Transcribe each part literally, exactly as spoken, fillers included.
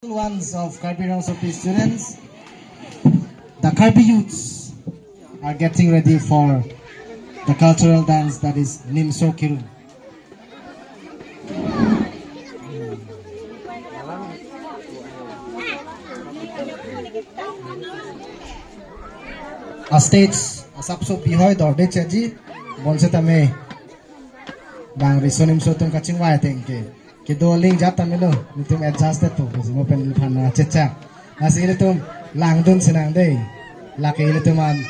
Ones of Karbi Rongsopi students, the Karbi youths are getting ready for the cultural dance, that is Nimso Kirum. A stage asapso bihoi dorde cheji, bonsitame bang riso nimso atum kachingvai ateng ke kedo aling jat ta melo, nelitum adjust to, besi mo pen liphan na checha. Lasi ilitum langdun sinang dei. Lake ilitum an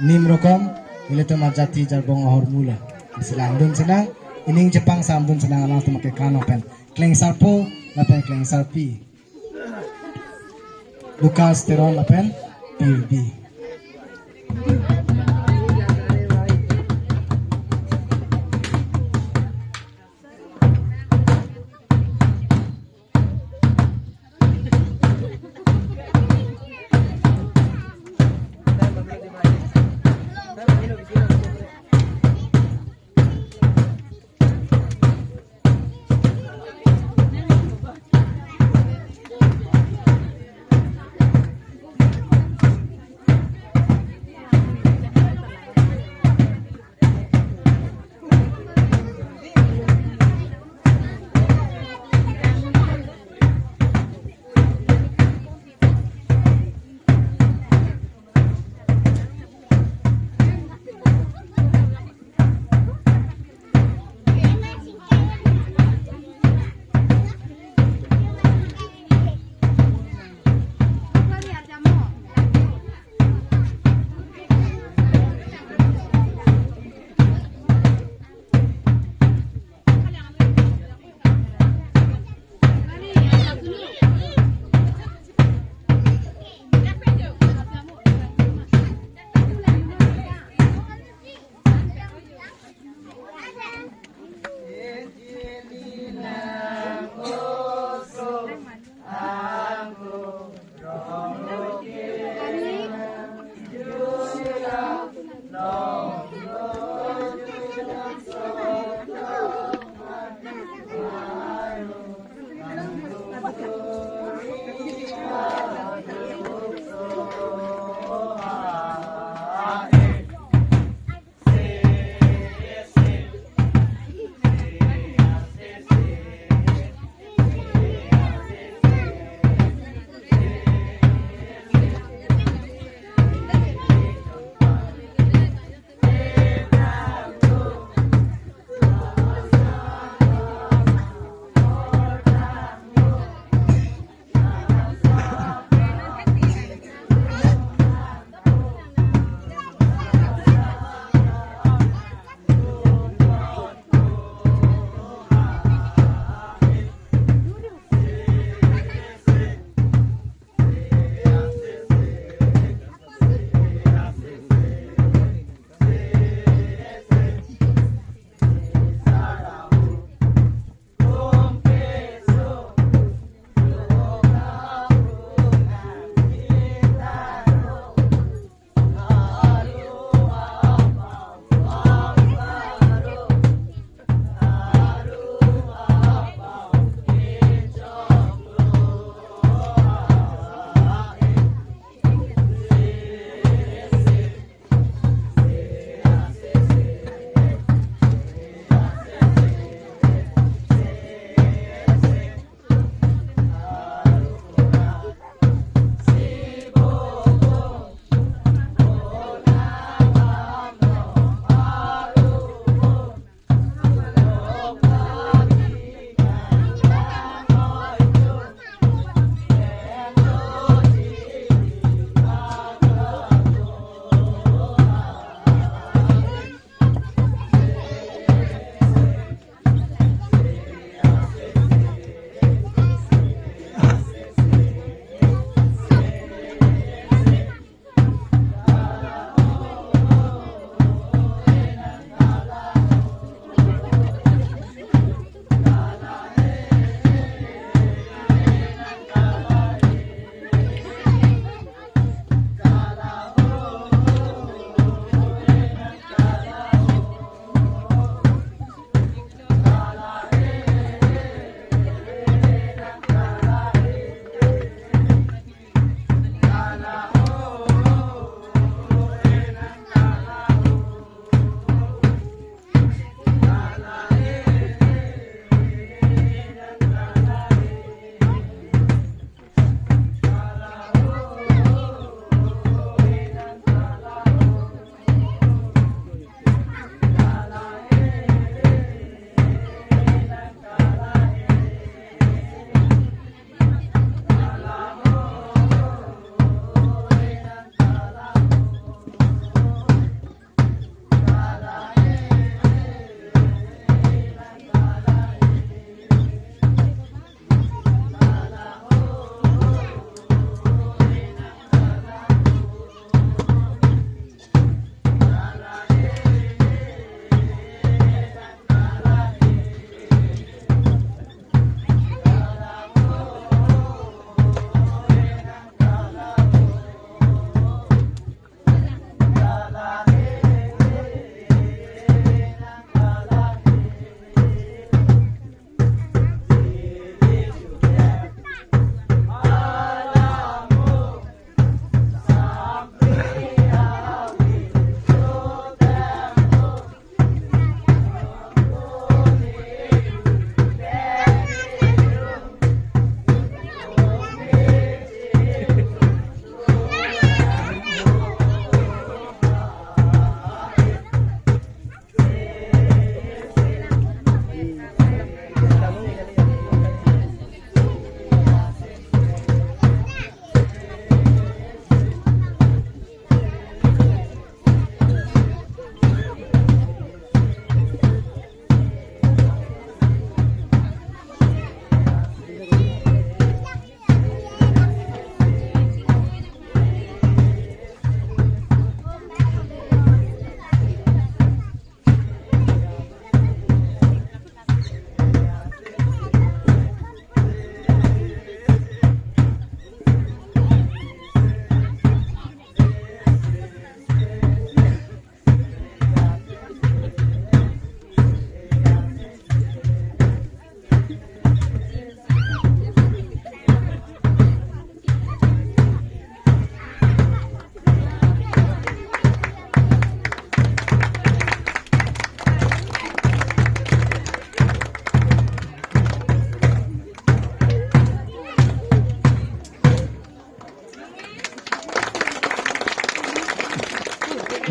nim rokom, ilitum an jati jarbong ahormu lo. Lasi langdun sinang, ining chepangsamdun sinang alangtum ke kano pen. Klengsarpo, lapen klengsarpi. Lucas Teron lapen Pirdi.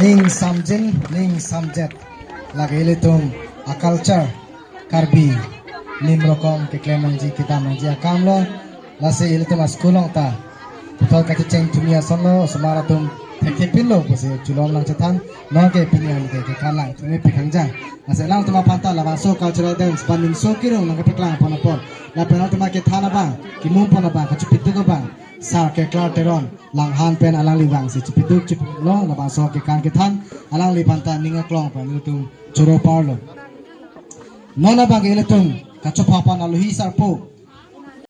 Ning samjin, ning samjet. Lake ilitum a-culture Karbi nim rokom keklem nangji, kedam nangji akam lo. Lasi ilitum a-school along ta puthot kachecheng thumi ason lo, osomar atum thekthe pinlo pusi chulom nangchethan. Nonke pini an ke kekan lang thumi pikhangjang. Lasi alangtum aphan ta labangso cultural dance Baningso Kerung nangkepaklang pon apot, lapen alangtum akethan abang, kemum pon abang, kachepiduk abang, Sar Keklar Teron, Langhan pen alangli vangsi chepiduk chepiduk long, labangso kekan kethan alangliphan ta ning aklong pen ilitum choro parlo. Non abang ke ilitum kachopha pan alohi sarpo